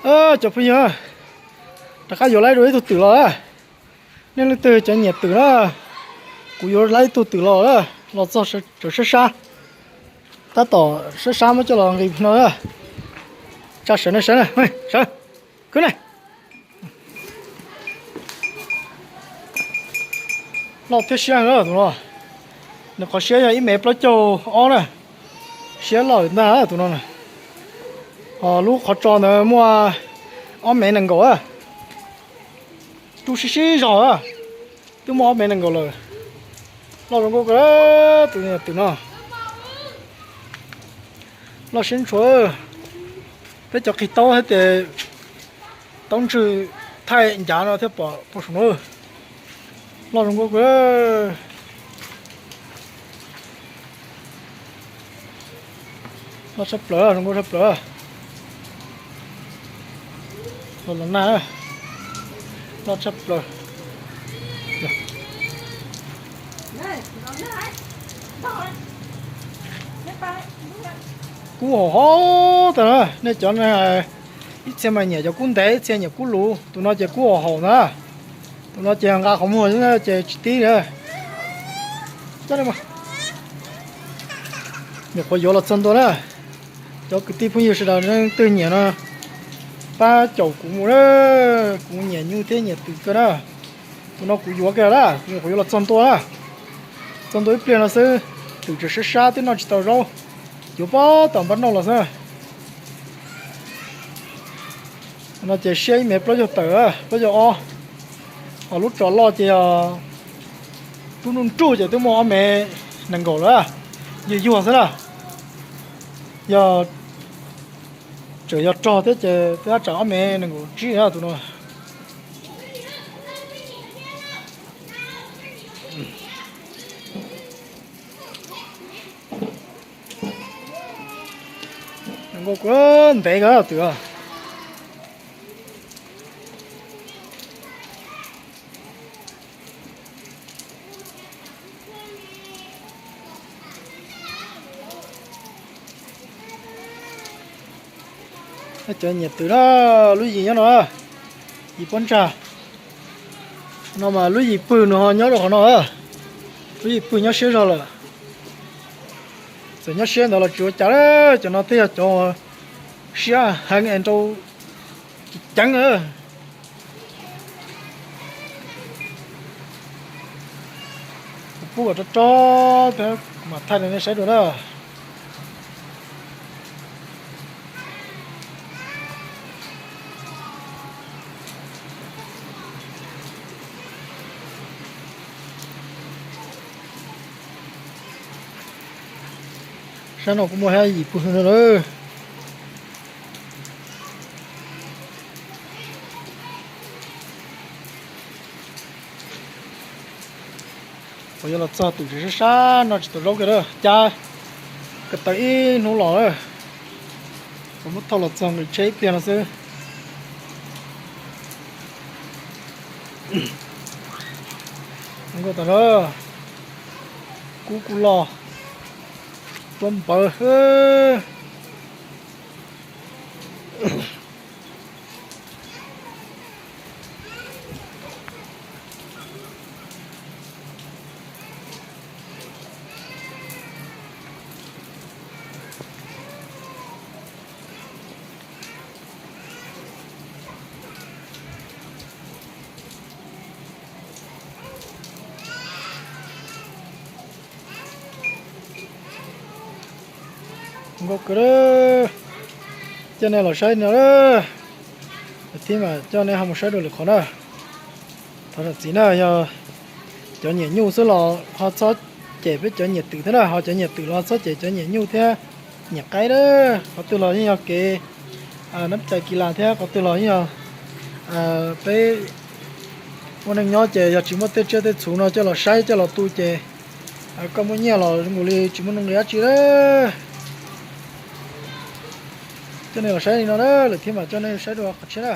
Cov phooj ywg, rov qab yuav laib dua ib tug twm los. Nej leej twg cov nyiam twm na, kuv yuav laib ib tug twm los, los txog tseem sab sab, tab tom sab sab muab coj los nqis no. Tsa sawv ne, sawv ne, sawv, khwb ne. Loj thiab siab tus no. Nws qhov siab yog ib mev plaub caug ob na. Siab loj ntag tus no. Ho lub qhov tso ntawd muaj ob mev nees nkaum. Rub sib sib zog, twb muaj ob mev nees nkaum lawm. Loj zoo nkauj kawg tus twm no. Loj siab ntshua. Peb cov qhig taub thiab ces taub ntswg thaij ncav no thiaj pom pom saum no. Loj zoo nkauj kawg. Loj tshaj plaws, zoo nkauj tshaj plaws. Los los nag, loj tshaj plaws. Kub haum haum tas na, nej cov ib txhia mas nyiam cov kub ntev, ib txhia nyiam kub luv, tus no ces kub haum haum na. Tus no ces nqa qhov muag ces tsis tib. Nyuam qhuav yuav los txog ntua na. Cov kwv tij phooj ywg sawv daws leej twg nyiam no, pab caum kuv mus na. Kuv nyiam nyuj thiab nyiam twm kawg na. Tus no kuv yuav kiag na, kuv nyuam qhuav yuav los txog ntua na. Txog ntua ib pliag no xwb, twm tseem sab sab twb noj tsis tau zaub, yuav pab tom npab noj los xwb. No ces siab ib mev plaub caug tawm, plaub caug ob. Ho lub tsos loj ces yog lub nruj nruj ces twb muaj ob mev nees nkaum lawm, yuag yuag xwb na. Yog tseem yog rog thiab ces twb tsam ob mev nees nkaum tsib na tus no. Zoo nkauj kawg, ntev kawg twm. Cov nyiam twm na, lub yim nyob no, yim pob ntsag no mas lub yim pwg nws ho nyob rau qhov no. Lub yim pwg nyob siab zog lawm. Txawm nyob siab ntawd los tsis ua cas, cov no twb yog cov siab heev es nrau ceev. Kuv pub kom rov rov thiab kuv mam thaij rau nej saib dua na. Sab no kuj muaj thiab, yim pwg no lawm. Kuv yuav los txog twm sab sab no tsis tau zaub kiag lawm, cab ko taw ib hnub los lawm. Kuv muab thauj los txog nqis tsheb ib pliag no xwb. Nkauj tas zog, kub kuj loj, tuab npawv. Nkauj kawg, coj nej los saib no, thiab mas coj nej ho mus saib dua lwm qhov na. Thov zam txim na, yog cov nyiam nyuj xwb los ho txhob cem peb cov nyiam twm thiab na, ho cov nyiam twm los txhob cem cov nyiam nyuj thiab nyiam qaib na. Qhov twg los yeej yog kev nab cai kis las thiab qhov twg los yeej yog peb ua neej nyob ces yog tsis muaj tej tsiaj tej txhu no coj los saib coj los tu ces koj muaj nyiaj los zoo nkaus li tsis muaj nuj nqis dab tsi na. Coj nej los saib li no na, lwm thiab mas coj nej saib dua qhov tshiab na.